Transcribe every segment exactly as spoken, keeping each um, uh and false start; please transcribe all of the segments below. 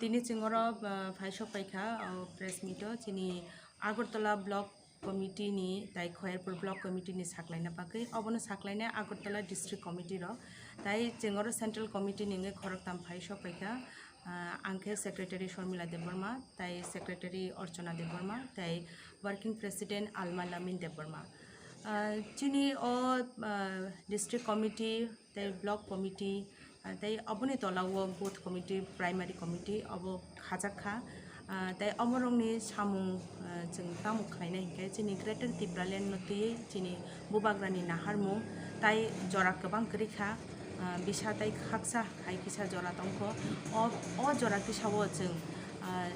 Tini chwng oro, ah, phaisok paikha, o press meet o chini Agartala Block Committee ni tai Khoyerpur Block Committee ni saklaina bagwi, obono saklainai Agartala District Committee rok, tai chwng oro Central Committee ni wngwi khoroktham phaisok paikha, ah, ang khe Secretary Sharmila Debbarma, tai Secretary Archana Debbarma, tai Working President Alma Lamin Debbarma. Ah, chini o, ah, District Committee tei Block Committee, ah, tei oboni tola o Booth Committee, Primary Committee obo khajak kha. Ah, tei omorokni samung, ah, chwng tamo khlainai hinkhe chini Greater Tipraland no twiwi chini bubagrani naharmung tai jora kwbang kwrwi kha, ah, bisa tei khaksa hai kisa jora tongkho. O, o jora kisa o chwng, ah,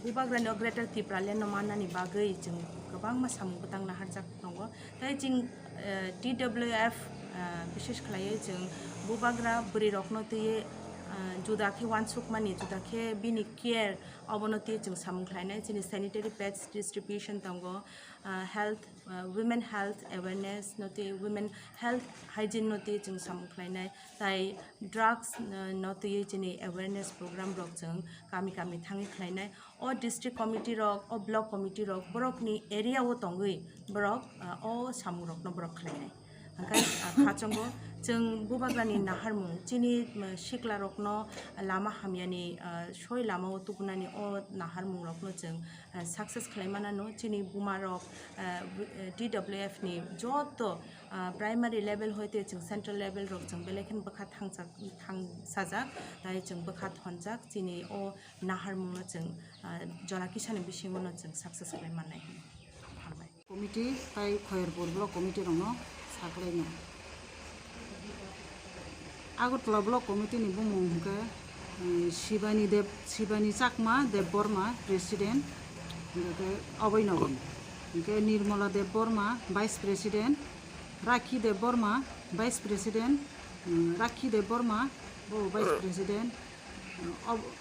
bubagrani o Greater Tipraland no mannani bagwi chwng kwbangma samung bwtang naharjak tongo. Tei chwng, eh, T W F, eh, bises khlaiwi chwng bubagra bwrwirokno twiwi, eh, juda khe uansukmani, juda khe bini care obono twiwi chwng samung khlainai. Chini sanitary pads distribution tongo, eh, health, eh, women health awareness no twiwi, women health hygiene no twiwi chwng samung khlainai. Tai drugs, eh, no twiwi chini awareness program rok chwng kami kami thangwi khlainai. O district committee rok, o block committee rok borokni area o tongwi borok, ah, o samung rokno borok khlainai. Hwnkhe, ah, khachongo chwng bubagrani naharmung, chini, mm, sikla rokno lama hamyani, ah, soi lama o tubunani o naharmung rokno chwng, ah, success khlai manano. Chini buma rok, ah, T W F ni joto, ah, primary level hoite chwng central level rok chwng belai kheno bwkha thangsa-, thangsajak, tai chwng bwkha thonjak chini o naharmungno chwng, ah, jora kisani bisingo no chwng success khlai mannai hwnwi hambai. Committee tai Khoyerpur Block Committee rokno saklaino. Agartala Block Committee ni bumung hwnkhe, eh, Shibani Deb-, Shibani Chakma Debbarma, President, hwnkhe oboino hwnkhe Nirmala Debbarma, Vice President, Rakhi Debbarma, Vice President, mm, Rakhi Debbarma, bo Vice President, mm, ob-,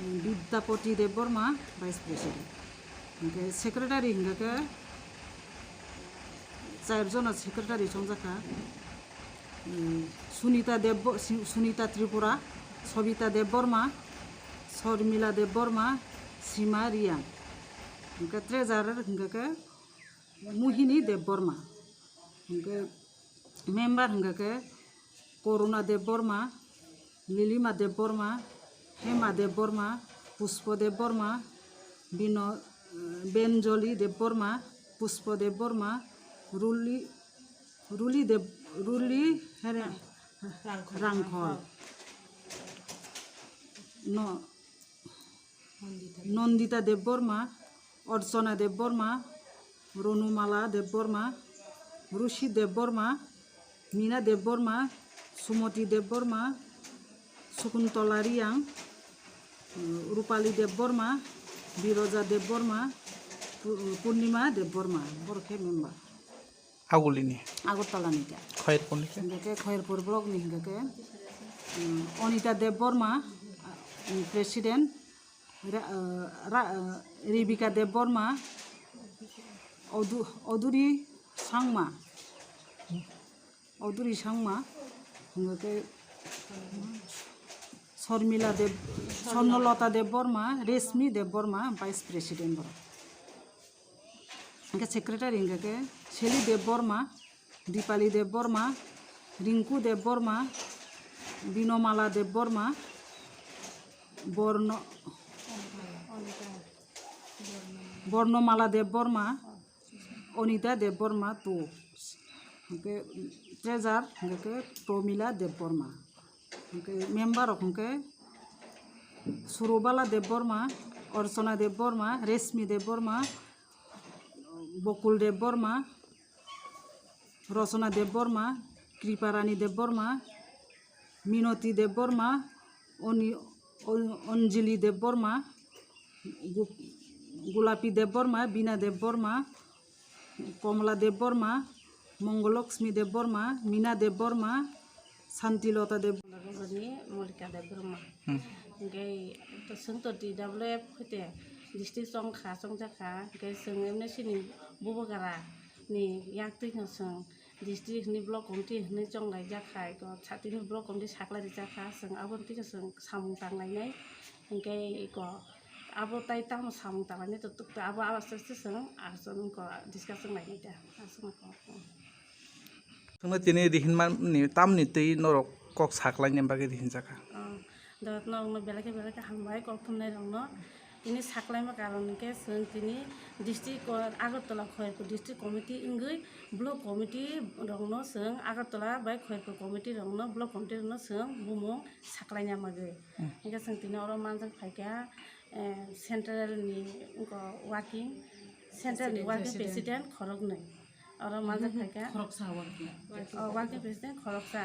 mm, Vidyapati Debbarma, Vice President. Hwnkhe Secretary hwnkhe khe char jona Secretary chongjak kha. Mm, Sunita Debbo-, Su-, Sunita Tripura, Sobita Debbarma, Sormila Debbarma, Sima Riang. Hwnkhe Treasurer hwnkhe khe Mohini Debbarma. Hwnkhe member hwnkha khe Koruna Debbarma, Lilima Debbarma, Hema Debbarma, Puspo Debbarma, Bino-, Benjoli Debbarma, Puspo Debbarma, Ruli, Ruli Deb-, Ruli Here-, Rangkhol. Rangkhol. No, Nondita Debbarma, Archana Debbarma, Ronumala Debbarma, Rusi Debbarma, Mina Debbarma, Sumoti Debbarma, Sukuntola Riang, Rupali Debbarma, Biroja Debbarma, Pu-, Purnima Debbarma, borok khe member. Agulini. Agartala ni khe. Khoyerpur ni khe. Hingke khe Khoyerpur block ni hingke khe, mm, Anita Debbarma, mm, President, Ra-, uh, Ra-, uh, Rebecca Debbarma, Odu-, Oduri Sangma, Oduri Sangma, hingke khe Sormila Deb-, Sornolota Debbarma, Resmi Debbarma, Vice President borok. Hingke secretary hingke khe Seli Debbarma, Dipali Debbarma, Rinku Debbarma, Binomala Debbarma, Borno-, Bornomala Debbarma, Anita Debbarma two. Hingke treasurer hingke khe Promila Debbarma. Hingke member rok hingke Surubala Debbarma, Archana Debbarma, Resmi Debbarma, Bokul Debbarma, Rosona Debbarma, Kriparani Debbarma, Minoti Debbarma, Oni-, On-, Onjili Debbarma, Gu-, Gulapi Debbarma, Bina Debbarma, Komla Debbarma, Mongolokshmi Debbarma, Mina Debbarma, Santilota Deb- Bogorni Molika Debbarma. Hmm. Hingke to chwng to T W F hoite district chongkha, chongjakha, hingke chwng emne sini bubagra ni yaktwi no chwng district hwnwi block committee hwnwi chonglaijakha, eko satini block committee saklaijakha, chwng aboni twi chwng samung tanglainai. Hingke iko abo tai tamo samung tangani to tuk abo abo aste aste song asong ko discussion lai nita asong ko. Tungno tini dihinmani tamni twi norok kok saklaini bagwi dihinjaka. Dot norokno belai khe belai khe hambai kok thumnai rokno tini saklaima karon hingke song tini district ko Agartala Khairpur district committee wngwi block committee rokno song Agartala bai Khairpur committee rokno block committee rokno song bumung saklaina bagwi. Hingke song tini oro manjak phaikha central ni working central ni working president khoroknwi oro manjak phaikha. Khoroksa working. Working president khoroksa.